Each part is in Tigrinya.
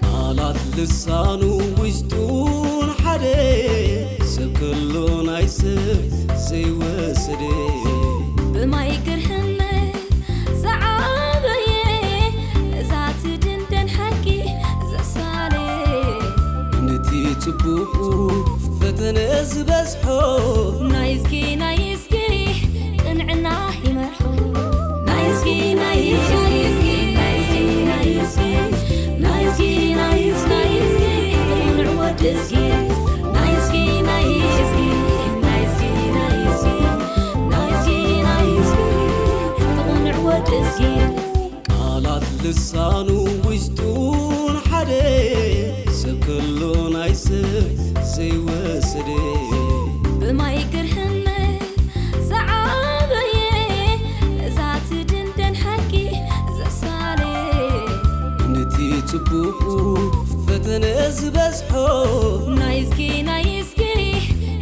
ቃላት ልሳኑ ውሽጡን ሓደ ሰብ ከሎ ናይ ሰብ ዘይወሰደ ብማይ ግርህነት ዝዓበየ ነዛ ትድንደን ሓቂ ዘሳለ ነቲ ጽቡቑ ፈተነ ዝበዝሖ ናይዝጊ ናይዝጊ ቅንዕና ይመርሖ ናይዝጊ ናይዝጊ ናይዝጊ ናይዝጊ ናይዝጊ ናይዝጊ ናይዝጊ ቅኑዕ ወዲ ዝጊ ናይዝጊ ናይዝጊ ናይዝጊ ናይዝጊ ናይዝጊ ናይዝጊ ቅኑዕ ወዲ ዝጊ ቃላት ልሳኑ ውሽጡን ሓደ ሰብ ከሎ ናይ ሰብ ዘይወሰደ ብማይ ግርህነት ዝዓበየ ነዛ ትድንደን ሓቂ ዘሳለ ነቲ ጽቡቑ ፈተነ ዝበዝሖ ናይዝጊ ናይዝጊ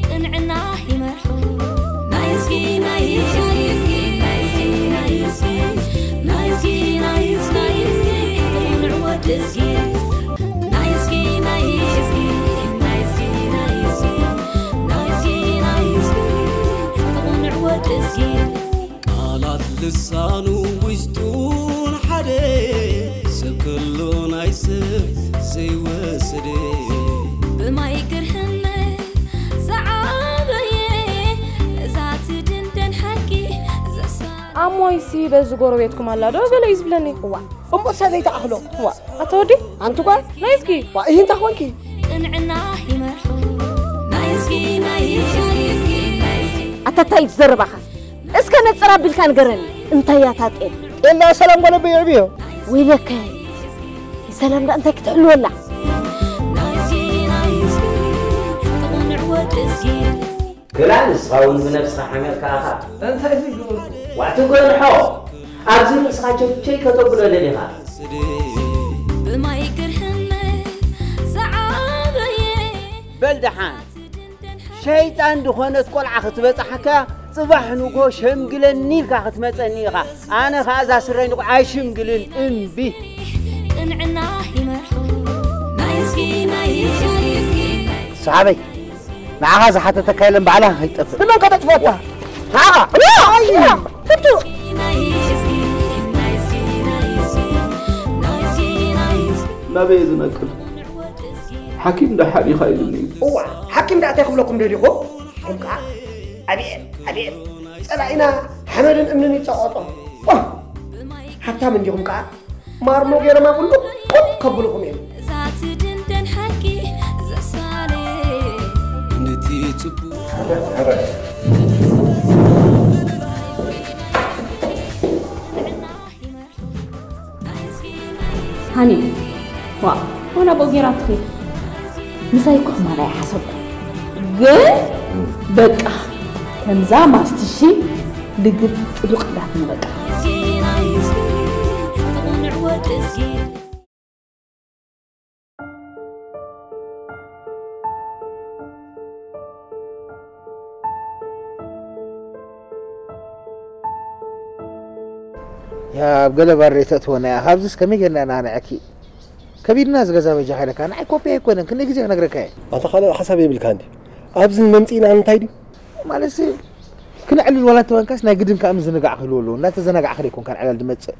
ቅንዕና ይመርሖ ናይዝጊ ናይዝጊ ናይዝጊ ናይዝጊ ናይዝጊ ናይዝጊ ናይዝጊ ቅኑዕ ወዲ ዝጊ ናይዝጊ ናይዝጊ ናይዝጊ ናይዝጊ ናይዝጊ ናይዝጊ ቅኑዕ ወዲ ዝጊ ቃላት ልሳኑ ውሽጡን ሓደ ሰብ ከሎ ናይ ሰብ ዘይወሰደ ብማይ ግርህነት ዝዓበየ ነዛ ትድንደን ሓቂ ዘሳ ኣሞይሲ በዚ ጎረቤትኩም ኣላ ዶ ገለ እዩ ዝብለኒ። እዋ እሞ እሳ ዘይተኣኽሎ። እዋ ኣታ ወዲ ኣንቲ ጓል ናይዝጊ ዋ ይህንታ ኮንኪ ቅንዕና ይመርሖ ናይዝጊ ናይዝጊ ናይዝጊ ኣታ እንታይ እዩ ዘረባኻ? እስከ ነጽር ኣቢልካ ንገረኒ። እንታይ እያ እታ ጤል? ጤል ናይ ሰላም ጓል ኣቦይ የዕብዮ። ወይለከ ሰላም ዳ እንታይ ክትሕልወላ? ናይዝጊ ናይዝጊ ቅኑዕ ወዲ ዝጊ ክላ ንስኻ እውን ብነብስኻ ሓሚቕካ ኢኻ። እንታይ ኢሉ? ዋዕቲ ጎንሖ፣ ኣብዚ ርእስኻ ቸቸይ ከተብሎ ደሊኻ። ብማይ ግርህነት ዝዓበየ በል ደሓን። ሸይጣን ዝኾነት ቆልዓ ክትበጽሓካ ጽባሕ ንጎ ሸምግለኒ ኢልካ ክትመጸኒ ኢኻ። ኣነ ኸኣ እዛ ስረይ ንቑ ኣይሽምግልን እምቢ። ቅንዕና ይመርሖ ናይዝጊ ናይዝጊ ሰሓበይ ንዓኻ ዝሓተተካ የለን ባዕላ ከይጠፍእ ንመን ከተጥፍኣታ ንዓኻ ናበይ ዝነቅል ሓኪም ዳ ሓዲኻ ኢሉኒ እዋ ሓኪም ዳ እንታይ ክብለኩም ደሊኹ ኹም ከዓ ኣብኤል ኣብኤል ፀላኢና ሓመድን እምንን ይፀቐጦ ሃብታም እንዲኹም ከዓ ማርሞ ገይሮም ኣብሉ ቁጥ ከብልኹም እዮም እዛ ትድንደን ሓቂ ዘሳለ ነቲ ጽቡቕ ሃኒ ዋ ዋላ ቦጌራትኺ ምሳይ እኮ ሕማል ኣይሓሰብኩ ግን በቃ ከምዛ ማስትሺ ልግብ ጥዱቕ እንዳትኒ በቃ ያብ ገለ ባሬ ተእትወና እያ ካብዚስ ከመይ ጌርና ኢና ነዕኪ ከቢድና እዚ ገዛ በጃኻ ኢለካ ንዓይ ኮፒ ኣይኮነን ክንደይ ግዜ ክነግረካ እየ ኣታ ካልእ ሓሳብ የብልካ እንዲ ኣብዚ መምፂእና እንታይ ድዩ ማለትሲ ክነዕልል ዋላ እንተበንካስ ናይ ግድን ከዓ ምዝንጋዕ ክህልዎ ኣለዎ እናተዘናጋዕካ ደይኮንካ ንዕላል ድመፅእ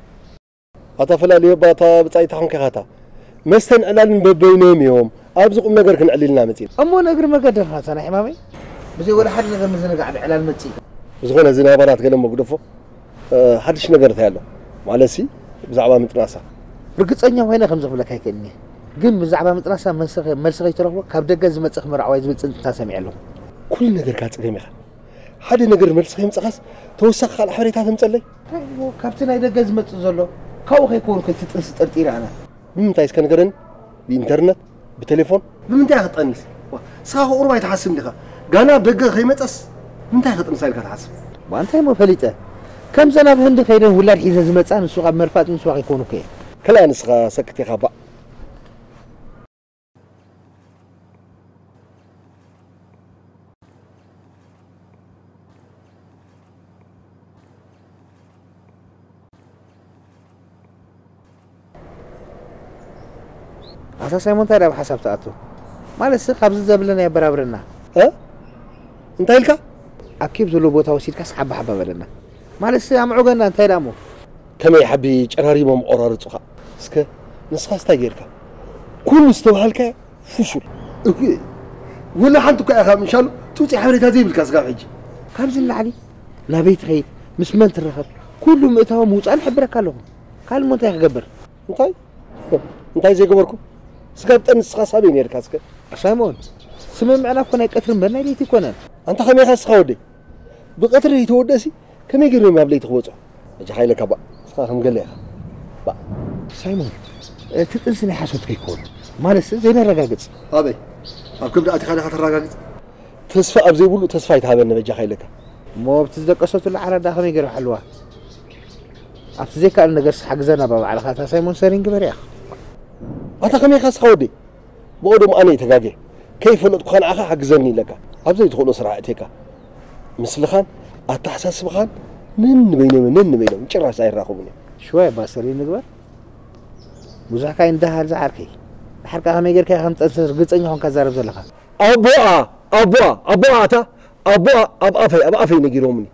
ኣታ ፈላልዮ ባታ ብጻይታ ክንከኻታ መስተን ዕላልን በበይኖም እዮም ኣብዚ ቁም ነገር ክንዕልልና መጺና። እሞ ንእግሪ መገዲ ኸ ኣታ ናይ ሕማመይ ብዘይ ወላ ሓደ ነገር ምዝንጋዕ ብዕላል መጺእካ። ብዝኾነ እዚ ናይ ኣባላት ገለ እሞ ግደፎ ሓድሽ ነገር እንታይ ኣሎ ማለትሲ ብዛዕባ ምጥናሳ። ርግጸኛ ኮይነ ከምዚ ክብለካ ኣይክእልን እየ ግን ብዛዕባ ምጥናሳ መልሲ ከይትረኽቦ ካብ ደገ ዝመጽእ ክምርዓው እየ ዝብል ጽንጽንታ ሰሚዐ ኣለኹ። ኩሉ ነገርካ ጽገም ኢኻ ሓደ ነገር መልሲ ከየምጻኻስ ተወሳኺ ካልእ ሓበሬታ ተምጸለይ። እንታይ እሞ ካብቲ ናይ ደገ ዝመጽእ ዘሎ ካብኡ ከይከውን ከ እቲ ጥንሲ ጠርጢረ ኣነ። ብምንታይ እስከ ንገረኒ? ብኢንተርነት? ብቴሌፎን? ብምንታይ ኢኻ ትጠንስ? ዋ፣ ንስኻ ከ ቁሩብ ኣይትሓስብን ዲኻ? ጋና ኣብ ደገ ከይመጸስ ብምንታይ ኢኻ ጥንሳ ኢልካ ትሓስብ? ዋ፣ እንታይ እሞ ፈሊጠ? ከምዘን ኣብ ህንዲ ከይደን ውላድ ሒዘ ዝመጻ ንሱ ካብ መርፋጥ ንስዋ ከይኮኑ እኮ እየ። ከላ ንስኻ ሰክት ኢኻ ባእ። ኣታ ሳይሞን እንታይ ደኣ ብሓሳብ ትኣቱ? ማለትሲ ካብዚ ዘብለና የበራብረና። እ? እንታይ ኢልካ? ኣኪብ ዘሎ ቦታ ወሲድካስ ሓባ ሓባ በለና። ማለትሲ ኣምዕጎና እንታይ ደኣ እሞ? ከመይ ሓቢ ጨራሪሞም ቆራርጹኻ? እስከ ንስኻስ እንታይ ጌርካ? ኩሉ ዝተባሃልካዮ ፍሹል። እኩ ወላ ሓንቲ እኳ ኢኻ ምሻሉ ጡጽ ሓበሬታ ዘይብልካ ስጋብ ሕጂ። ካብዚ ንላዕሊ ናበይ ትኸይድ? ምስ መን ትራኸብ? ኩሉ ምእታዎም ምውጻእን እሕብረካ ኣለኹ። ካልእ እሞ እንታይ ክገብር? እንታይ? እንታይ ዘይገበርኩ? ስጋብ ጠንስኻ ሳበይ ነርካ እስከ? ሳይሞን፣ ስምምዕና እኮ ናይ ቀትሪ እምበር ናይ ለይቲ ኣይኮነን። ኣንታ ከመይ ኢኻ እስኻ ወደይ? ብቐትሪ ለይቲ ወደሲ ከመይ ገይሮም ኣብ ለይቲ ክወጹ? በጃኻ ኢለካ ባእ፣ እስኻ ከም ገለ ኢኻ። ባእ። ሳይሞን፣ እቲ ጥንሲ ናይ ሓሶት ከይኮን፣ ማለትሲ ዘይነረጋግጽ። ኣበይ? ኣብ ከብዲ ኣቲኻ ዲኻ ተረጋግጽ? ተስፋ ኣብ ዘይብሉ ተስፋ ኣይትሃበኒ በጃኻ ኢለካ። እሞ ኣብቲ ዝደቀሰትሉ ዓራት ደኣ ከመይ ገይሩ ይሓልዋ? ኣብቲ ዘይከኣል ነገርሲ ሓግዘና ባባዕልኻ እታ ሳይሞን ሰሪን ግበር ኢኻ። ኣታ ከመይ ኢኻ እስኻ ወደይ? ብቐደሙ ኣነ እየ ተጋግየ። ከይፈለጥኩኻ ንዓኻ ሓግዘኒ ኢለካ። ኣብ ዘይትኽእሎ ስራሕ ኣእትየካ። ምስልኻን ኣተሓሳስብኻን ነንበይኖም ነንበይኖም ጭራሽ ኣይራኸቡን እዮም። ሽዋይ ባሰሪ ንግበር። ብዙሕ ካይ እንዳሃል ዝዓርከይ። ድሓር ከኣ ከመይ ጌርካ ኢኻ ከም ጠንሰ ርግጸኛ ኾንካ ትዛረብ ዘለኻ? ኣቦኣ ኣቦኣ ኣቦኣ ኣታ ኣቦኣ ኣብ ኣፈይ ኣብ ኣፈይ ነጊሮምኒ።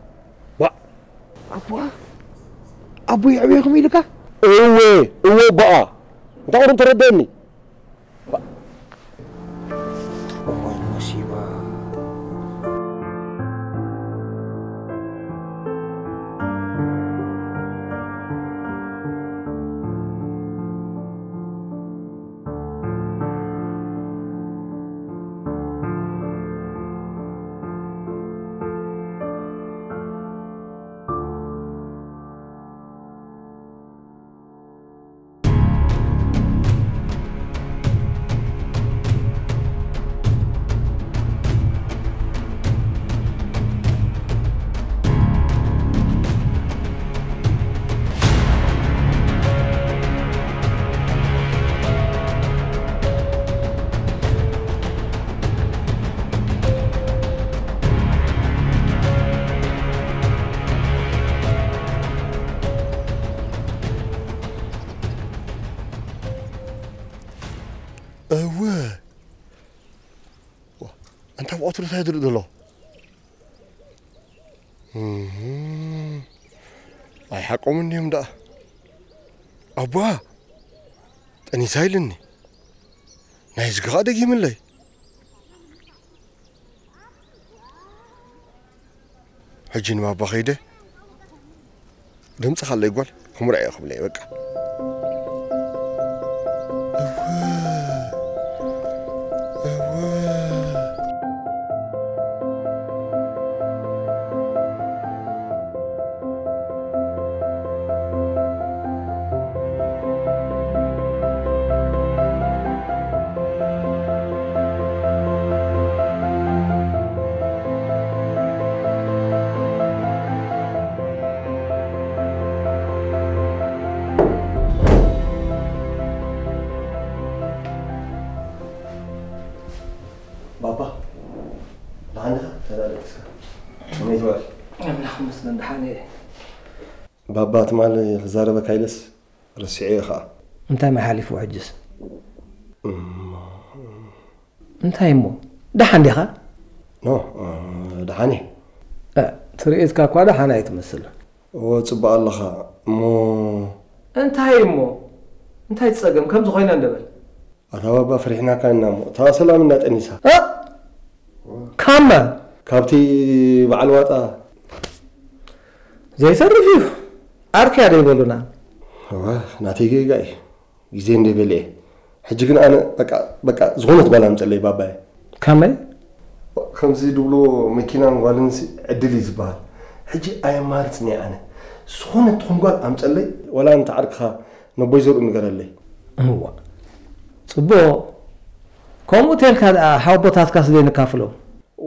ዋ ኣቦኣ ኣቦ የዕብየኹም ኢልካ? እወ እወ ኣቦኣ እንታይ ቁሩብ ተረደኒ። እዋይ መሲባ። እወ። ዋ፣ ኣንታ ብቐትሩ እንታይ ድርኢ ዘሎ? እህ፣ ኣይሓቆምን ድዮም ደኣ? ኣቦኣ፣ ጠኒሳ ኢልኒ። ናይ ዝግኻ ደጊምለይ። ሕጂ ንባባ ኸይደ፣ ድምፂ ካለይ ጓል ክምርዐዮ ክብለይ በቃ። እወ፣ እወ። ባባ፣ ደሓን ዲኻ? ተዳለስካ? ከመይ ትውዕል? ኣምላኽ ይመስገን፣ ደሓን እየ። ባባ፣ ትማሊ ክዛረበካ ኢለስ ረሲዐዮ ኸኣ። እንታይ ማይ ሓሊፉ ሕጅስ? እም። እንታይ እሞ? ደሓን ዲኻ? ኖ፣ እ፣ ደሓን እየ። እ፣ ትርኢትካ እኳ ደሓን ኣይትመስል። እወ፣ ጽቡቕ ኣለኻ። እሞ እንታይ እሞ? እንታይ ጸገም? ከምዚ ኮይነ እንደ በል። ኣታ ባባ፣ ፈሪሕናካ ኢና እሞ። እታ ሰላም እንዳ ጠኒሳ። እ? ካመ? ካብቲ በዓል ዋጣ። ዘይተርፍ እዩ። ዓርክያ ዶ ይበሉና? እወ፣ ናተይ ጌጋ እዩ። ግዜ እንደ በልዐ። ሕጂ ግን ኣነ በቃ፣ በቃ ዝኾነት ጓል ኣምፀለይ ባባየ። ከመይ? ከምዚ ድብሎ መኪናን ጓልን ሲ ዕድል እዩ ዝበሃል። ሕጂ ኣየማርፅን እየ ኣነ። ዝኾነት ትኹን ጓል ኣምፀለይ፣ ወላ እንተ ዓርክኻ ነቦይ ዘርኡ ንገረለይ። እዋ፣ ፅቡቕ። ከምኡ ተልካ ደኣ ሓወቦታትካስ ዘይንካፍሎም?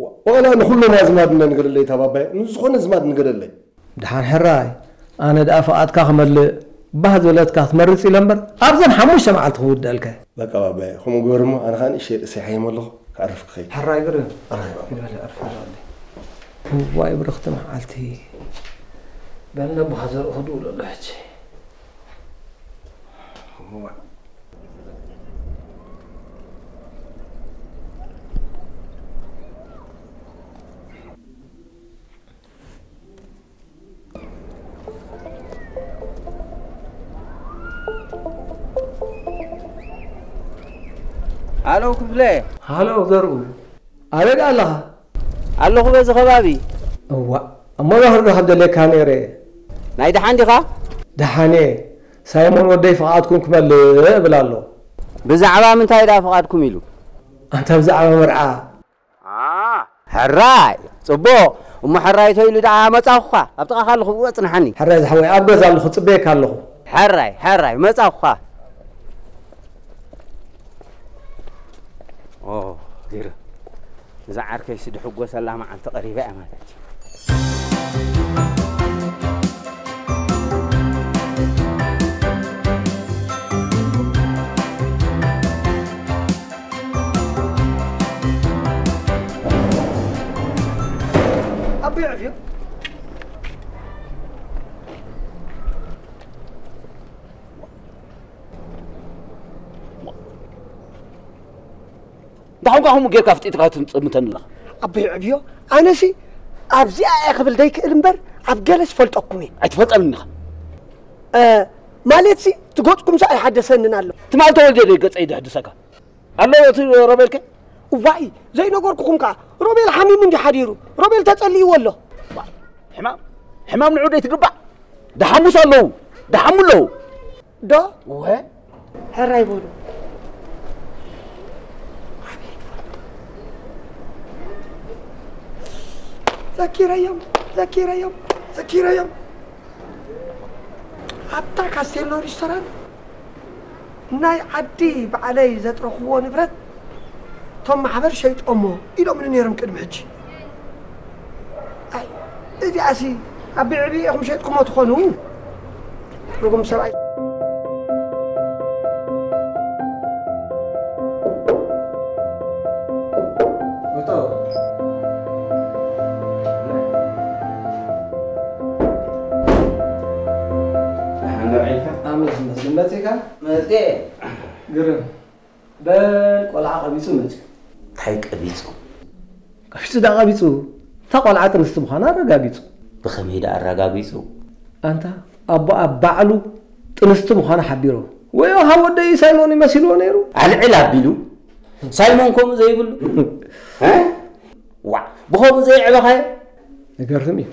ዋ-፣ ዋላ ንኹሎም ኣዝማድ እንዳ ንገረለይ እታ ባባየ፣ ንዝኾነ ኣዝማድ ንገረለይ። ደሓን ሕራይ፣ ኣነ ደኣ ፍቓድካ ክመልእ፣ ባህ ዝበለትካ ክትመርጽ ኢለ እምበር፣ ኣብዘን ሓሙሽተ መዓልቲ ክውድኣልካ እየ። በቃ ባባየ፣ ከምኡ ግበር እሞ፣ ኣነ ኸኣ ንእሽተይ ርእሰይ ሓይም ኣለኹ፣ ክዕርፍ ክኸይድ። ሕራይ ግርም። ሕራይ ባባ። ሂድ በል፣ ዕርፍ በል። እዋይ ብርኽቲ መዓልቲ። በል ነቦኻ ዘርኡ ክድውል ኣሎ ሕጂ። እዋ። ሃሎ ክፍለ። ሃሎ ዘርኡ፣ ኣበይ ደኣ ኣለኻ? ኣለኹ በዚ ከባቢ። እዋ፣ እሞ ዶ ክርዳኻ ደልየካ ነይረ። ናይ ደሓን ዲኻ? ደሓን እየ። ሳይሞን ወደይ ፍቓድኩም ክመልእ እብል ኣሎ። ብዛዕባ ምንታይ ደኣ ፍቓድኩም ኢሉ? ኣንታ ብዛዕባ መርዓ። ሕራይ ጽቡቕ። እሞ ሕራይ ተይሉ ደኣ መጻኹኻ። ኣብ ጥቓኻ ኣለኹ፣ ጽንሓኒ። ሕራይ ዝሓወይ፣ ኣብ ገዛ ኣለኹ፣ ጽበየካ ኣለኹ። ሕራይ፣ ሕራይ፣ መጻኹኻ። ኦ፣ ግርም። እዛ ዓርከይሲ ድሕጎሰላ መዓልቲ ቀሪባ እያ ማለት እዩ። ኣቦይ ዕብዮ። እንታይ ኾንካ ከምኡ ጌርካ ኣፍጢጥካ ትጥምተኒ ኣለኻ? ኣቦይ ዕብዮ፣ ኣነሲ ኣብዚኣ እየ ክብል ዘይክእል እምበር ኣብ ገለ ዝፈልጠኩም እየ። ኣይትፈልጠንን ኢኻ። እ፣ ማለትሲ እቲ ገጽኩምሲ ኣይሓደሰንን ኣሎ። ትማል ተወልደ ዶ ገጸይ ደሕድሰካ? ኣሎ እቲ ሮቤልከ? እዋይ፣ ዘይነገርኩኹም ከኣ ሮቤል ሓሚሙ እንዲ ሓዲሩ። ሮቤል ተጸሊእዎ ኣሎ። ሕማም፣ ሕማም ንዑ ደይ ትግባእ። ደሓሙስ ኣለዉ፣ ደሓሙ ኣለዉ። ዶ? እወ። ሕራይ በሉ። ዘኪረዮም፣ ዘኪረዮም፣ ዘኪረዮም። ኣብታ ካስቴሎ ሪስቶራንት ናይ ዓዲ ባዕለይ ዘጥረኽዎ ንብረት እቶም ማሕበር ሸይጦሞ ኢሎምኒ ነይሮም ቅድሚ ሕጂ። ኣይ፣ እዚኣሲ ኣብ ብዕብይ ኢኹም ሸጥኩሞ ትኾኑ። ርጉም ሰብኣይ። ኣምላኽ ይመስገን። መጺእካ? መጺኤ። ግርም። በል ቆልዓ ቀቢጹ መጺኡ። እንታይ ቀቢጹ? ቀቢጹ ደኣ ቀቢጹ። እታ ቆልዓ ጥንስቲ ምዃና ኣረጋጊጹ። ብኸመይ ደኣ ኣረጋጊጹ? ኣንታ ኣቦኣ ባዕሉ ጥንስቲ ምዃና ሓቢርዎ። ወዮ ካብ ወደይ ሳይሞን እዩ መሲልዎ ነይሩ። ኣልዕል ኣቢሉ ሳይሞን ከምኡ ዘይብሉ። እ? ዋዕ ብኸምኡ ዘየዕበኻዮ። ይገርም እዩ።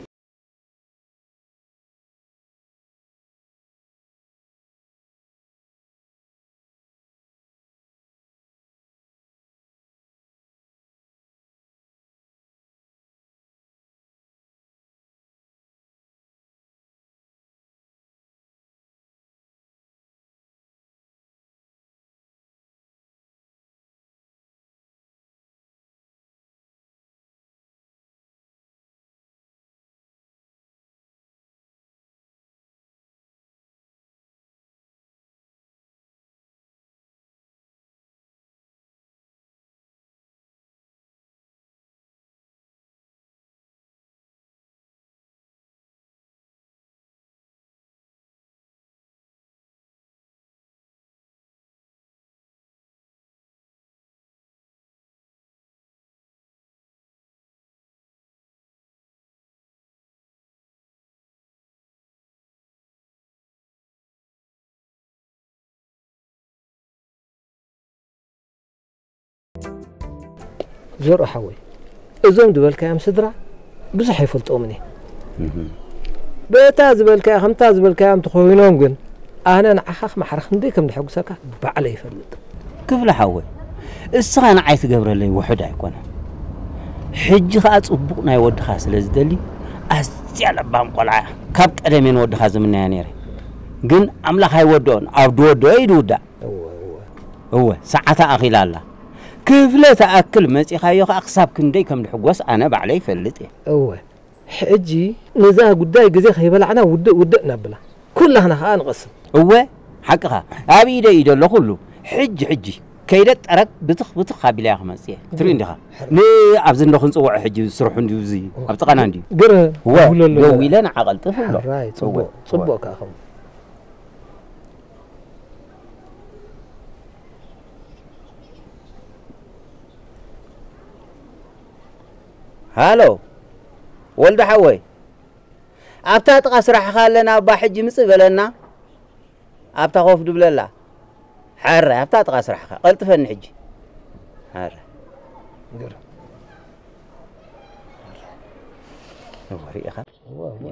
ዘርኡ ሓወይ፣ እዞም ዝበልካዮም ስድራ ብዙሕ ኣይፈልጦምን እየ። በታ ዝበልካዮ ከምታ ዝበልካዮም ተኾይኖም ግን ኣነ ንዓኻ ክማሕረ ክንደይ ከም ደሐጉሰካ ባዕለይ ይፈልጥ። ክፍለ ሓወይ፣ እስኻ ንዓይ ትገብረለይ ውሑድ ኣይኮነን። ሕጂ ኸኣ ጽቡቕ ናይ ወድኻ ስለ ዝደሊ ኣዝያ ለባም ቆልዓ እያ። ካብ ቀደም እየ ንወድኻ ዝምነያ ነይረ። ግን ኣምላኽ ኣይወድኦን፣ ኣብ ድወድኦ እዩ ድውዳእ። እወ፣ እወ። እወ፣ ሰዓታ ኣኺላ ኣላ። ክፍለ ትኣክል መጺኻዮ ኸኣ ክሳብ ክንደይ ከም ድሕጎስ ኣነ ባዕለይ ይፈልጥ እየ። እወ፣ ሕጂ ነዛ ጉዳይ ግዜ ከይበላዕና ውድእ ውድእ ነብላ። ኩላህና ኸኣ ንቐስን። እወ፣ ሓቅኻ። ኣብ ኢደይ እዩ ዘሎ ኩሉ። ሕጂ ሕጂ ከይደ ጠረግ ብትኽ ብትኽ ኣቢለያ ክመጽእ እየ። ትርኢ እንዲኻ። ንኣብዚ እንዶ ክንጽውዖ ሕጂ ስርሑ እንድዩ እዚ ኣብ ጥቓና እንድዩ። ግረ እወ፣ ደው ኢለ ንዓ ቀልጥፍ እብሎ። ሕራይ፣ ጽቡቕ፣ እወ፣ ጽቡቕ እወ። ከኣ ከምኡ። ሃሎ ወልደ ሓወይ፣ ኣብታ ጥቓ ስራሕኻ ኣለና እባ ሕጂ ምጽእ በለና። ኣብታ ኮፍ ድብለላ። ሕራይ ኣብታ ጥቓ ስራሕኻ ቀልጥፈኒ ሕጂ። ኣረ። ግር። ወሪእኻ? እወ፣ እወ።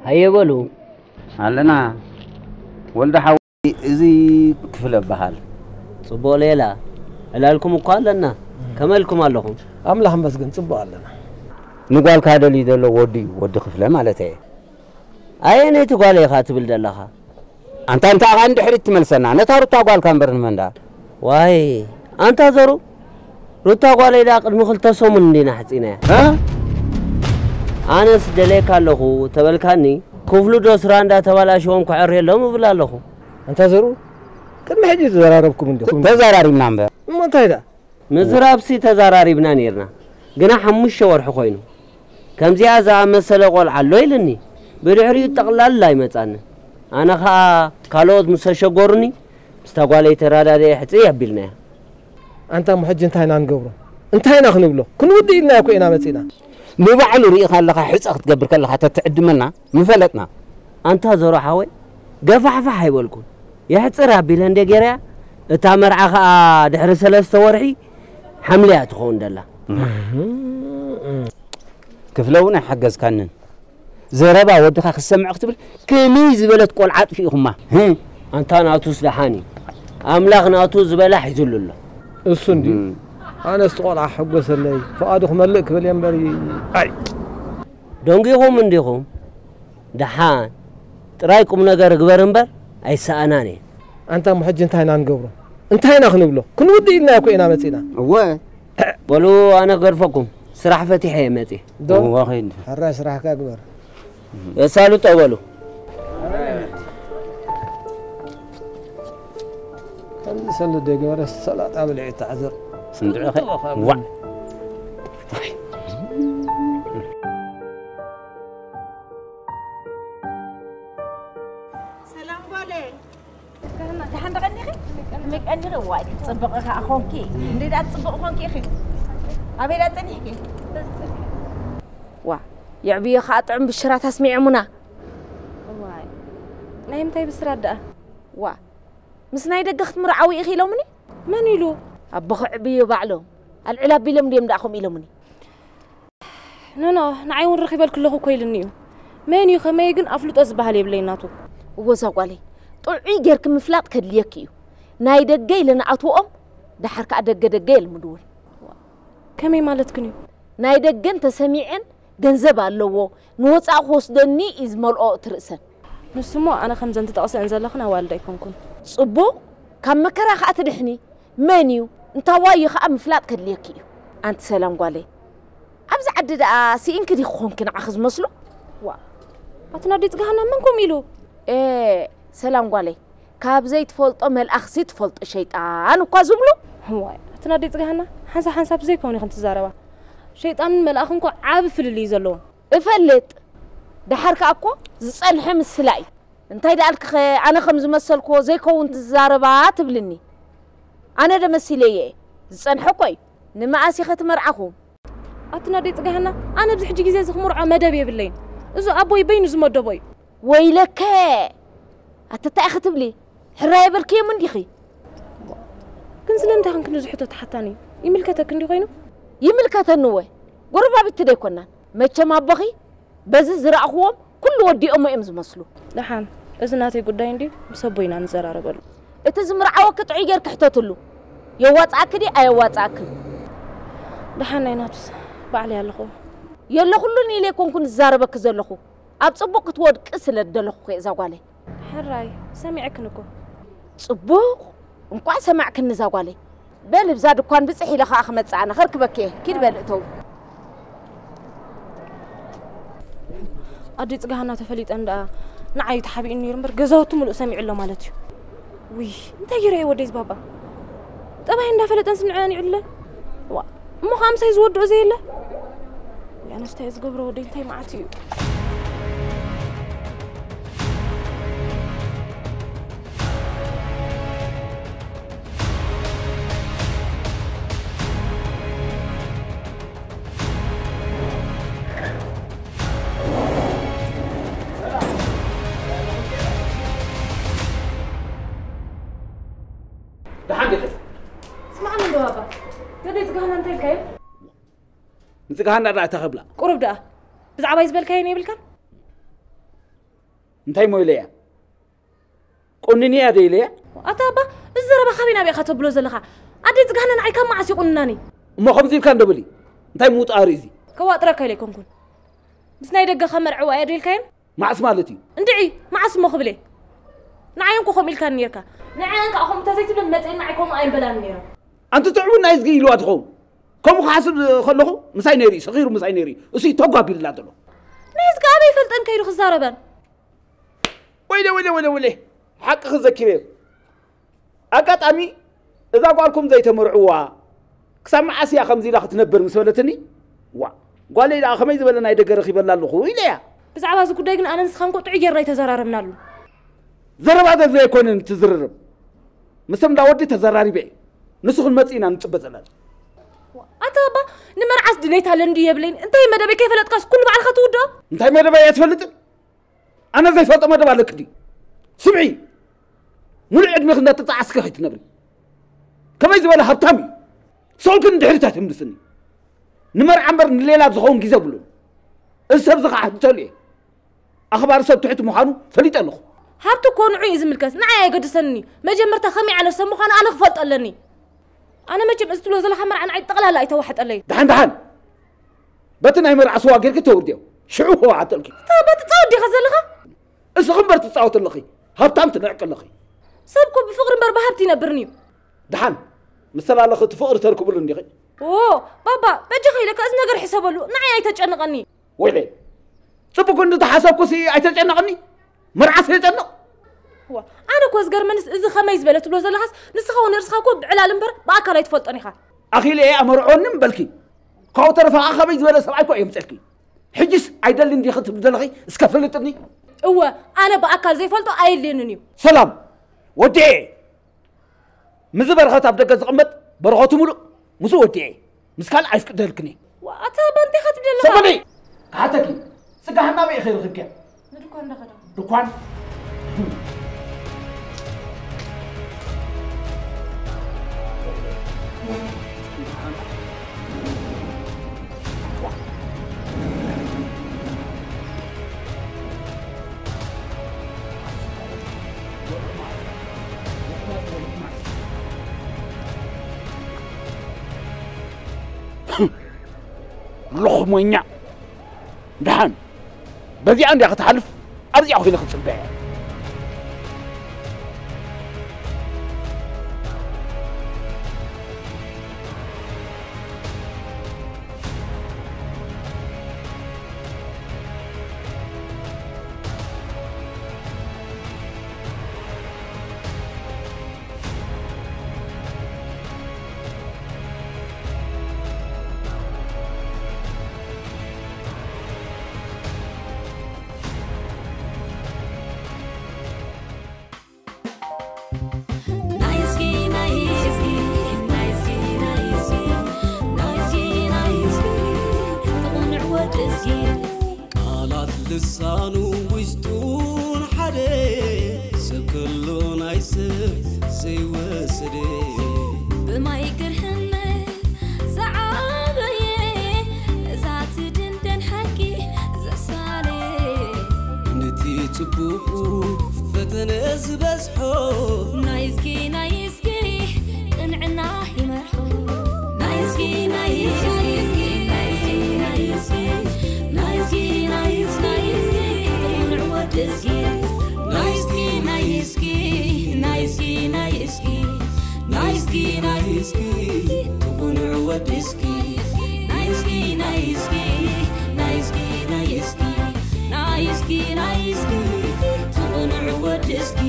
ሃየ በሉ። ኣለና። ወልደ ሓወይ፣ እዚ ክፍለ እበሃል። ጽቡቕ ሌላ። ዕላልኩም እኳ ኣለና። ከመልኩም ኣለኹም? ኣምላኽ ይመስገን፣ ጽቡቕ ኣለና። ንጓልካ ደልዩ ዘሎ ወዲ እዩ፣ ወዲ ክፍለ ማለት እየ። ኣየነይቲ ጓል ኢኻ ትብል ዘለኻ? ኣንታ እንታይ ኸኣ ንድሕሪት ትመልሰና? ነታ ሩታ ጓልካ እምበር ንመንዳ? ዋይ፣ ኣንታ ዘሩ፣ ሩታ ጓለይ ደኣ ቅድሚ ክልተ ሰሙን እንዲና ሕጺናያ። እ? ኣነስ ደልየካ ኣለኹ ተበልካኒ፣ ክፍሉ ዶ ስራ እንዳተባላሸዎም ክዕርየሎም እብል ኣለኹ። ኣንታ ዘሩ፣ ቅድሚ ሕጂ ተዘራረብኩም እንዲኹም። ተዘራሪብና እምበር። እሞ እንታይ ደኣ? ምዝራብሲ ተዘራሪብና ኔርና፣ ግና ሓሙሽተ ወርሒ ኮይኑ። ከምዚኣ ዝኣመሰለ ቆልዓ ኣሎ ኢልኒ፣ ብድሕሪኡ ጠቕላላ ኣይመጻንን። ኣነ ኸኣ ካልኦት ምስ ኣሸገሩኒ፣ ምስታ ጓለይ ተራዳድኤ ሕጽይ ኣቢልናያ። ኣንታ እሞ ሕጂ እንታይ ኢና ንገብሮ? እንታይ ኢና ክንብሎ? ክንውድእ ኢልና እኮ ኢና መጺና። ንባዕሉ ርኢኻ ኣለኻ፣ ሕጸ ክትገብር ከለኻ ተትዕድመና ምፈለጥና። ኣንታ ዘሮ ሓወይ፣ ገፋሕፋሕ ኣይበልኩን። የሕጽር ኣቢለ እንደ ጌረያ፣ እታ መርዓ ኸኣ ድሕሪ ሰለስተ ወርሒ ሓምለያ ትኸውን ደላ። ክፍለ እውን ኣይሓገዝካንን። ዘረባ ወድኻ ክሰምዕ ክትብል ከመይ ዝበለት ቆልዓ ኣጥፊእኹማ። ህም። ኣንታ ናቱስ ደሓን እዩ። ኣምላኽ ናቱ ዝበላ ሒዙሉ ኣሎ። እሱ እንድዩ። እም። ኣነስ እቲ ቆልዓ ሕጎሰለይ፣ ፍቓዱ ክመልእ ክብል እየ እምበር፣ ኣይ። ደንጊኹም እንዲኹም? ደሓን ጥራይ ቁም ነገር እግበር እምበር ኣይሰኣናን እየ። ኣንታ እሞ ሕጂ እንታይ ኢና ንገብሮ? እንታይ ኢና ክንብሎ? ክንውድእ ኢልና እኮ ኢና መጺና። እወ። በሉ ኣነ ገድፈኩም፣ ስራሕ ፈቲሐ እየ መጺእ። ዶ? እወ፣ ኸይድ። ሕራይ ስራሕካ ግበር። የሳልጦ በሉ። ከምዚ ሰልዶ ይገበረ ሰላጣ ብልዒ ተዓዘር። ስንድዕኸ? ዋዕ። ሰላም ጓለይ። ደሓን ዶ ቀኒኺ? ከመይ ቀኒኺ? ዋይ፣ ክትጽብቒ ከኣ ኾንኪ። እንዴ ደኣ ትጽብቒ ኾንኪ ኢኺ? ኣበይ ደኣ ጸኒሕኪ? ዋ፣ የዕብዮ ከኣ ጥዑም ብሽራት ኣስሚዖሙና። ዋይ፣ ናይ ምንታይ ብስራት ደኣ? ዋ፣ ምስ ናይ ደገ ክትምርዓዊ ኢኺ ኢሎምኒ? መን ኢሉ? ኣቦኺ ዕብዮ ባዕሎም። ኣልዕል ኣቢሎም ድዮም ደኣ ከምኡ ኢሎምኒ? ኖኖ፣ ንዓይ እውን ረኺበልኪ ኣለኹ እኮ ኢሉኒ እዩ። መን እዩ ከመይ ግን ኣፍልጦ ዝበሃል የብለይን ናቱ። እወ እዛ ጓለይ፣ ጥዑይ ጌርኪ ምፍላጥ ከድልየኪ እዩ። ናይ ደገ ኢለ ንኣትውኦም፣ ደሓር ከኣ ደገ ደገ የልምድውን። ከመይ ማለትክን እዩ? ናይ ደገን ተሰሚዐን ገንዘብ ኣለዎ፣ ንወጻኢ ክወስደኒ እዩ ዝመልኦ እቲ ርእሰን። ንሱሞ ኣነ ከምዘን ትጠቕሰን ዘለኽን ኣዋልድ ኣይኮንኩን። ጽቡቕ፣ ካብ መከራ ከኣ ትድሕኒ። መን እዩ? እንታዋይ እዩ ከኣ ምፍላጥ ከድልየኪ እዩ። ኣንቲ ሰላም ጓለይ፣ ኣብዚ ዓዲ ደኣ ስኢንኪ ዲኺ ኾንኪ ንዓኺ ዝመስሎ? ዋ፣ ኣቲ ናዲ ጽጋህና መን ከምኡ ኢሉ? ኤ፣ ሰላም ጓለይ፣ ካብ ዘይትፈልጦ መልኣኽሲ ትፈልጦ ሸይጣን እኳ ዝብሉ። ዋይ፣ ኣቲ ናዲ ጽጋህና ሓንሳብ ሓንሳብ ዘይከውን ኢኽን ትዛረባ። ሸይጣንን መልኣኽን እኮ ዓቢ ፍልልይ እዩ ዘለዎም። እፈልጥ። ደሓር ከኣ እኮ ዝጸንሐ ምስላ እዩ። እንታይ ደኣልክኸ ኣነ ከም ዝመሰልክዎ ዘይከውን ትዛረባ ትብልኒ። ኣነ ዶ መሲለየ እየ? ዝጸንሐ እኮ እዩ። ንመኣስ ኢኸ ትመርዓኹ? ኣቲ ናደይ ጽጋህና፣ ኣነ ኣብዚ ሕጂ ግዜ እዚ ክምርዖ መደብ የብለይን። እዚ ኣቦይ በይኑ ዝመደቦ እዩ። ወይለከ! ኣቲ እንታይ ኢኺ ትብሊ? ሕራይ የበልክዮም እንዲኺ። ግን ስለምንታይ ኸን ክንዲ ዝሕቶ ተሓታኒ? ይምልከተክ እንዲ ኮይኑ? ይምልከተኒ እወ። ጎረባብቲ ዶ ኣይኮናን? መቸም ኣቦኺ በዚ ዝረኣኽዎም ኩሉ ወዲኦሞ እዮም ዝመስሉ። ደሓን፣ እዚ ናተይ ጉዳይ እንድዩ፣ ምስ ኣቦይ ኢና ንዘራረበሉ። እቲ ዝምርዓወኪ ጥዑይ ጌርኪ ሕተትሉ። የዋጽኣኪ ድዩ ኣየዋጽኣክን? ደሓን ናይ ናቱስ፣ ባዕለይ ኣለኹ። የለኹሉን ኢለ ኣይኮንኩን ዝዛረበኪ ዘለኹ። ኣብ ጽቡቕ ክትወድቂ ስለ ዝደለኹ እየ እዛ ጓለይ። ሕራይ፣ ሰሚዐክን እኮ። ጽቡቕ፣ እንቋዕ ሰማዕክኒ እዛ ጓለይ። በል፣ ብዛ ድኳን ብጽሕ ኢለ ኸኣ ክመጽእ ኣነ፣ ከርክበኪ እየ። ኪድ በል፣ እተው። ኣደይ ጽጋሃና ተፈሊጠን ደኣ ንዓይ ተሓቢኡ ነይሩ እምበር፣ ገዛውቲ ምሉእ ሰሚዑ ኣሎ ማለት እዩ። ውይ፣ እንታይ ገይረ እየ ወደይ ዝባባ? ጠባይ እንዳፈለጠን ስምዐን ይዕለ። ዋ፣ እሞ ኸኣ ምሳይ ዝወድኦ ዘየለ? ወይ ኣነስ እንታይ እየ ዝገብሮ ወደይ፣ እንታይ መዓት እዩ? ደሓን ዲኺ? ስማዕኒ እንዶ ባባ፣ ገደይ ጽጋህና እንታይ ኢልካዮ? ንጽጋህና ደኣ እታ ከብላ። ቁሩብ ደኣ። ብዛዕባይ ዝበልካዮ የብልካን? እንታይ እሞ ኢለያ? ቁንንያ ዶ ኢለያ? ኣታ ኣባ፣ እዚ ዘረባ ካበይ ናበይ ኢኻ ተብሎ ዘለኻ? ኣደይ ጽጋህና ንዓይ ካብ መዓስ ይቑንናኒ? እሞ ከምዚ ኢልካ እንዶ በሊ። እንታይ ምውጣ ርእዚ? ከዋጥረካ ኢለ ኣይኮንኩን። ምስ ናይ ደገ ከመርዕዋ እየ ዶ ኢልካየን? መዓስ ማለት እዩ? እንድዒ፣ መዓስ እሞ ክብል እየ? ንዓይ እንኮ ከምኡ ኢልካኒ ነይርካ። ንዓይ እንካ ከምኡ እንተዘይትብለኒ መጺኤን ንዓይ ከምኡ ኣይምበላን ነይረ። ኣንቲ ትዕቡን ናይ እዝጊ ኢልዋ ትኸውን። ከምኡ ክሓስብ ከለኹ ምሳይ ነይሩ እዩ፣ ሰኺሩ ምሳይ ነይሩ እዩ። እሱ እዩ ተጓቢሉላ ዘሎ። ናይ እዝጊ ኣበይ ይፈልጠን ከይዱ ክዛረበን? ወይለ፣ ወይለ፣ ወይለ፣ ወይለ። ሓቂ ክዘኪር እየ። ኣጋጣሚ እዛ ጓልኩም ዘይተመርዕዋ ክሳብ መዓስ እያ ከምዚ ኢላ ክትነብር ምስ በለትኒ፣ ዋ፣ ጓለይ ደኣ ከመይ ዝበለ ናይ ደገ ረኺበላ ኣለኹ ኢለያ። ብዛዕባ እዚ ጉዳይ ግን ኣነ ንስኻን እኮ ጥዑይ ጌርና ኣይተዘራረብናሉ። ዘረባ ዘድልዮ ኣይኮነን ትዝርርብ። ምስ እንዳ ወዲ ተዘራሪበ እየ። ንሱ ክንመጽእ ኢና ንጽበ ዘለና። ኣታ ኣባ፣ ንመርዓስ ድሌት ኣለኒ ድዩ የብለይን? እንታይ መደበይ ከይፈለጥካስ ኩሉ ባዕልኻ ትውድኦ? እንታይ መደበይ እየ ትፈልጥን? ኣነ ዘይፈልጦ መደብ ኣለኪ ድዩ? ስምዒ፣ ሙሉእ ዕድሜኺ እንዳተጣዓስኪ ከይትነብሪ። ከመይ ዝበለ ሃብታም እዩ? ሰብኡልኪ ንድሕሪት ኣይተምልስኒ። ንመርዓ እምበር ንሌላ ዝኸውን ግዜ የብሉን። እዚ ሰብ እዚ ከዓ ሕተሉ እየ። ኣኽባሪ ሰብ ትሑት ምዃኑ ፈሊጠ ኣለኹ። ሃብቲ እኮ ንዑ እዩ ዝምልከት፣ ንዓይ ኣየገድሰንን እዩ። መጀመርታ ከመይ ዓይነት ሰብ ምዃኑ ኣነ ክፈልጦ ኣለኒ። ኣነ መቸም እዚ ትብሎ ዘለኻ መርዓ ንዓይ ጠቕላላ ኣይተዋሕጠለይ። ደሓን ደሓን። በቲ ናይ መርዓ ስዋ ጌርኪ ተውርድዮ። ሽዑ ከዋዕጠልኪ። እታ በቲ ጻወት ዲኻ ዘለኻ? እስኺ እምበር ትጻወቲ ኣለኺ። ሃብታም ትንዕቂ ኣለኺ። ሰብ እኮ ብፍቕሪ እምበር ብሃብቲ ይነብርን እዩ። ደሓን፣ ምስ ተላለኺ እቲ ፍቕሪ ተርክብሉ እንዲኺ። ኦ፣ ባባ፣ በጃኻ ኢለካ እዚ ነገር ሕሰበሉ። ንዓይ ኣይተጨንቐኒ። ወይለይ፣ ጽቡቕ ክንዲ ተሓሰብኩሲ ኣይተጨነቐኒ። መርዓስ የጨንቕ። ዋ፣ ኣነ እኮ ዝገርመንስ እዚ ከመይ ዝበለ ትብሎ ዘለኻስ፣ ንስኻ እውን ርእስኻ እኮ ብዕላል እምበር ብኣካል ኣይትፈልጦን ኢኻ። ኣኺለ እየ ኣመርዖኒ እምበልኪ። ካብኡ ተረፈ ኸዓ ከመይ ዝበለ ሰብኣይ እኮ እየ ምጸልኪ። ሕጅስ ኣይደልን ዲኺ ትብሊ ዘለኺ እስከ ፍልጥኒ። እወ፣ ኣነ ብኣካል ዘይፈልጦ ኣየድልየንን እዩ። ሰላም፣ ወዲኤ። ምስዚ በረኸት ኣብ ደገ ዝቕመጥ በረኸቱ ምሉእ ምስኡ ወዲኤ። ምስ ካልእ ኣይፍቅደልክን እየ። ዋ፣ ኣታ ኣባ እንታይ ኢኻ ትብል ዘለኻ? ሰበሊ፣ ክሓተኪ፣ ጽጋህና ኣበይ ኢኺ ረኺብክያ? ንድኳን እንዳኸደ። ድኳን? ሎኽሞኛ። ደሓን በዚኣ እንድያ ክትሓልፍ፣ ኣብዚኣ ኮይነ ክጽበያ። ናይዝጊ ናይዝጊ ናይዝጊ ናይዝጊ ናይዝጊ ናይዝጊ ተቑንዕ ወድዝጊ ቃላት ልሳኑ ውሽጡን ሓደ ሰብ ከሎ ናይ ሰብ ዘይወሰደ ብማይ ግርህነት ዝዓበየ ነዛ ትድንደን ሓቂ ዘሳለ ነቲ ጽቡቑ ፈተነ ዝበዝሖ ናይዝጊ ናይዝጊ ቅንዕና ይመርሖ ናይዝጊ ናይዝጊ ናይዝጊ ናይዝጊ ናይዝጊ ናይዝጊ ናይዝጊ ናይስኪ ናይስኪ ትኹንዕ ወድስኪ ናይስኪ ናይስኪ ናይስኪ ናይስኪ ናይስኪ ናይስኪ ትኹንዕ ወድስኪ